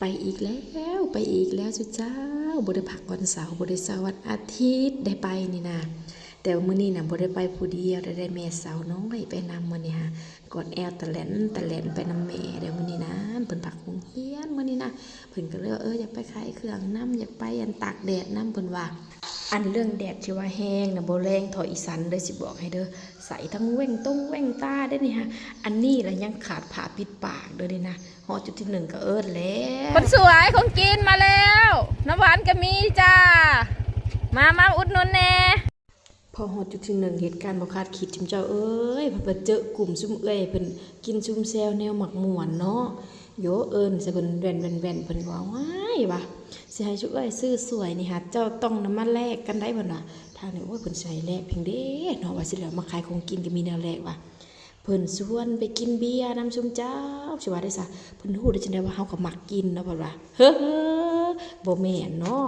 ໄປອີກແລ້ວ ໄປອີກແລ້ວຊຸເຈົ້າ ບໍ່ໄດ້ພັກວັນເສົາ ບໍ່ໄດ້ເຊົາວັນອາທິດ ໄດ້ໄປນີ້ນະ. ແຕ່ວ່າມື້ນີ້ນະບໍ່ໄດ້ໄປຜູ້ດຽວ ໄດ້ ໄດ້ແມ່ສາວນ້ອຍໄປນຳມື້ນີ້ຫາ ກອດແອວຕະແລ່ນຕະແລ່ນໄປນຳແມ່ເດ້ມື້ນີ້ນະ. ເພິ່ນພັກໂຮງຮຽນມື້ນີ້ນະ ເພິ່ນກໍເລີຍວ່າ ເອີ ຢາກໄປຂາຍເຄື່ອງນຳ ຢາກໄປອັນຕາກແດດນຳ ເພິ່ນວ່າ. ອັນເລື່ອງແດດທີ່ວ່າແຮງນະ ບໍ່ແລງທໍ່ອີສັນເດີ ຊິບອກໃຫ້ເດີ ໃສ່ທັງແວ່ນຕົງແວ່ນຕາເດ້ນີ້ຫາ. ອັນນີ້ລະຍັງຂາດຜ້າປິດປາກເດີນີ້ນະ. ຮອດຈຸດທີໜຶ່ງກໍເອີ້ນແລ້ວ ຄົນສວຍ ຂອງກິນມາແລ້ວ ນ້ຳຫວານກໍມີຈ້າ ມາ ມາອຸດໜູນແດ່. ພໍຮອດຈຸດທີໜຶ່ງ ເຫດການບໍ່ຄາດຄິດ ຈຸມເຈົ້າເອີຍ ເພິ່ນໄປເຈີກຸ່ມຊຸມເອື້ອຍເພິ່ນ ກິນຊຸມແຊວແນວມັກມ່ວນເນາະ. ໂຢ ເອີ້ນໃສ່ເພິ່ນແວ່ນໆໆ ເພິ່ນກໍວ່າ ວ້າຍ ວ່າ ຊິໃຫ້ຊຸເອື້ອຍຊື້ສວຍນີ້ຫາ ເຈົ້າຕ້ອງນຳມາແລກກັນໄດ໋ ເພິ່ນວ່າ. ທາງນີ້ ໂອ້ຍ ເພິ່ນຊິໃຫ້ແລກເພິ່ນເດ້ເນາະ ວ່າຊິແລ້ວ ມາຂາຍຂອງກິນກໍມີແນວແລກວ່າ. ເພິ່ນຊວນໄປກິນເບຍນຳຊຸມເຈົ້າ ຊິວ່າໄດ້ຊະ. ເພິ່ນຮູ້ໄດ້ຈັ່ງໃດວ່າເຮົາກໍມັກກິນເນາະ ເພິ່ນວ່າ. ເຮີ ບໍ່ແມ່ນເນາະ.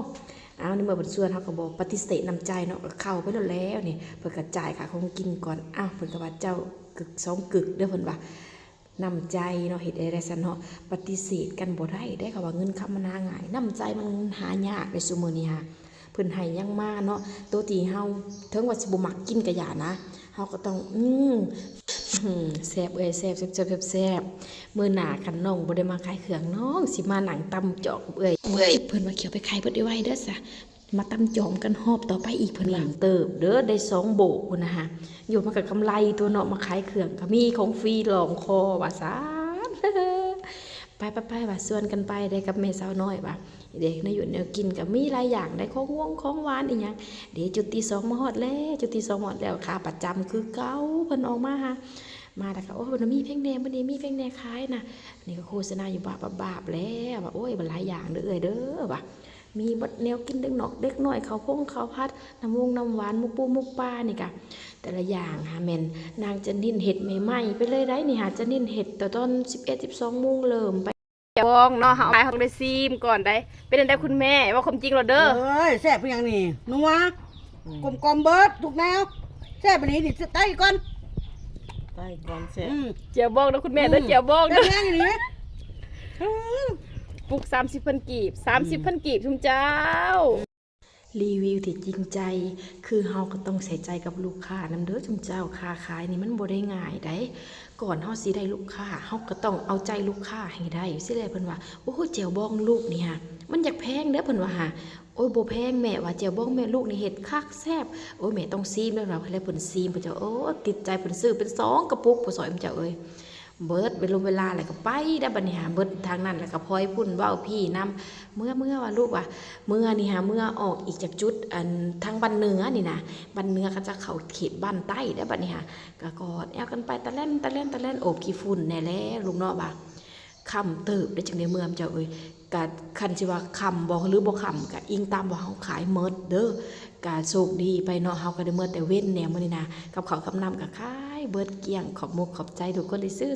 ອ້າວ ໃນເມື່ອເພິ່ນຊວນ ເຮົາກໍບໍ່ປະຕິເສດນ້ຳໃຈເນາະ ກໍເຂົ້າໄປໂລດແລ້ວນີ້. ເພິ່ນກໍຈ່າຍຄ່າຂອງກິນກ່ອນ. ອ້າວ ເພິ່ນກໍວ່າ ເຈົ້າກຶກສອງກຶກເດີ ເພິ່ນວ່າ. ນ້ຳໃຈເນາະ ເຮັດໃດໄດ້ຊັ້ນເນາະ ປະຕິເສດກັນບໍ່ໄດ້ເດ້. ເຂົາວ່າເງິນຄຳມັນຫາງ່າຍ ນ້ຳໃຈມັນຫາຍາກເດ້ຊຸມື້ນີ້ຫາ. ເພິ່ນໃຫ້ຫຍັງມາເນາະ ໂຕທີ່ເຮົາ ເຖິງວ່າຊິບໍ່ມັກກິນກະຢ່ານະ ເຮົາກໍຕ້ອງ ອືມ ແຊບເອີຍ ແຊບ ແຊບ ແຊບ ແຊບ. ມື້ໜ້າຄັນນ້ອງບໍ່ໄດ້ມາຂາຍເຄື່ອງ ນ້ອງຊິມານັ່ງຕຳຈອກກັບເອື້ອຍ. ເອື້ອຍ ເພິ່ນວ່າ ຂ້ຽວໄປຂາຍເບິດໄວໆເດີຊະ ມາຕຳຈອມກັນຮອບຕໍ່ໄປອີກ ເພິ່ນວ່າ. ເຕີບເດີ ໄດ້ສອງໂບກພຸ້ນນະຫາ. ໂຍ ມັນກໍກຳໄລຕົວເນາະ ມາຂາຍເຄື່ອງກໍມີຂອງຟຣີລ້ອມຄໍວ່າຊັ້ນ. ໄປໆໆ ວ່າ ຊວນກັນໄປເດ້ກັບແມ່ສາວນ້ອຍວ່າ. ເດ້ ແນວຢູ່ແນວກິນກໍມີຫຼາຍຢ່າງໄດ໋ ຂອງຫວງຂອງຫວານອີ່ຫຍັງເດ້. ຈຸດທີສອງມາຮອດແລ້ວ ຈຸດທີສອງມາຮອດແລ້ວ ຂາປະຈຳຄືເກົ່າ ເພິ່ນອອກມາຫາ ມາແລ້ວກໍ ໂອ້ຍ ເພິ່ນວ່າມີຫຍັງແດ່ ມື້ນີ້ມີຫຍັງແດ່ຂາຍນະ. ນີ້ກໍໂຄສະນາຢູ່ບາບໆແລ້ວວ່າ ໂອ້ຍ ບັກຫຼາຍຢ່າງເດີເອື້ອຍເດີວ່າ. ມີເບິດແນວກິນເດັກນອກເດັກນ້ອຍ ເຂົ້າພົງເຂົ້າຜັດ ນ້ຳວົງນ້ຳຫວານ ໝູກປູໝູກປາ ນີ້ກະແຕ່ລະຢ່າງຫາແມ່ນນາງຈະນິນເຮັດໃໝ່ໆໄປເລີຍໄດ໋ນີ້ຫາ. ຈະນິນເຮັດແຕ່ຕອນສິບເອັດ ສິບສອງໂມງເລີ່ມໄປ. ຈຽວບອງເນາະ ເຮົາອາຍເຮົາໄດ້ຊີມກ່ອນໄດ໋. ເປັນຈັ່ງໃດຄຸນແມ່ ເວົ້າຄວາມຈິງໂລດເດີ. ເອີຍ ແຊບຄືຫຍັງນີ້ ນົວ ອືມ ກົມກ່ອມເບິດທຸກແນວ ແຊບອີ່ຫຼີນີ້ ໃຕ້ກ່ອນ ໃຕ້ກ່ອນແຊບ. ອືມ ຈຽວບອງເດີຄຸນແມ່ເດີ ອືມ ຈຽວບອງເດີ ແຊບແຮງອີ່ຫຼີ. ອືມ ປຸກສາມສິບພັນກີບ ສາມສິບພັນ ອືມ ກີບຊຸມເຈົ້າ. ຣີວິວທີ່ຈິງໃຈ ຄືເຮົາກໍຕ້ອງໃສ່ໃຈກັບລູກຄ້ານຳເດີຊຸມເຈົ້າ. ຄ້າຂາຍນີ້ມັນບໍ່ໄດ້ງ່າຍໃດ໋. ກ່ອນເຮົາຊິໄດ້ລູກຄ້າ ເຮົາກໍຕ້ອງເອົາໃຈລູກຄ້າໃຫ້ໄດ້ ຊີ້ແຫຼະ. ເພິ່ນວ່າ ໂອ້ຍ ແຈ່ວບອງລູກນີ້ຫາ ມັນຢາກແພງເດີ ເພິ່ນວ່າຫາ. ໂອ້ຍ ບໍ່ແພງແມ່ວ່າ ແຈ່ວບອງແມ່ລູກນີ້ເຮັດຄັກແຊບ. ໂອ້ຍ ແມ່ຕ້ອງຊີມເດີ ເພິ່ນວ່າ. ແລ້ວເພິ່ນຊີມ ເພິ່ນເຈົ້າ ໂອ້ຍ ຕິດໃຈ ເພິ່ນຊື້ເປັນສອງກະປຸກ ຜູ້ຊ່ອຍເພິ່ນເຈົ້າເອີຍ. ເບິດເວລົງເວລາແລ້ວກໍໄປແລ້ວບັດນີ້ຫາ ເບິດທາງນັ້ນແລ້ວກໍພອຍພຸ້ນເວົ້າພີ້ນຳ. ເມືອ ເມືອວ່າລູກວ່າ ເມືອນີ້ຫາ ເມືອອອກອີກຈາກຈຸດ ອັນ ທາງບ້ານເໜືອນີ້ນະ ບ້ານເໜືອເຂົາຈະເຂົ້າເຂດບ້ານໃຕ້ແລ້ວບັດນີ້ຫາ. ກໍກອດແອວກັນໄປຕະແລ່ນ ຕະແລ່ນ ຕະແລ່ນ ໂອບຂີ້ຝຸ່ນແດ່ແລ້ວລູກເນາະວ່າ. ຄ່ຳເຕີບໄດ້ຈຶ່ງໄດ້ເມືອ ເຈົ້າເອີຍ. ກະຄັນຊິວ່າຄ່ຳບໍ່ ຫຼືບໍ່ຄ່ຳ ກະອີງຕາມວ່າເຮົາຂາຍໝົດເດີ. ກະໂຊກດີໄປເນາະ ເຮົາກໍໄດ້ເມືອແຕ່ເວັນແດ່ມື້ນີ້ນະ ກັບເຂົ້າກັບນ້ຳກໍຂາຍເບິດກ້ຽງ. ຂອບມຸກຂອບໃຈທຸກຄົນທີ່ຊື້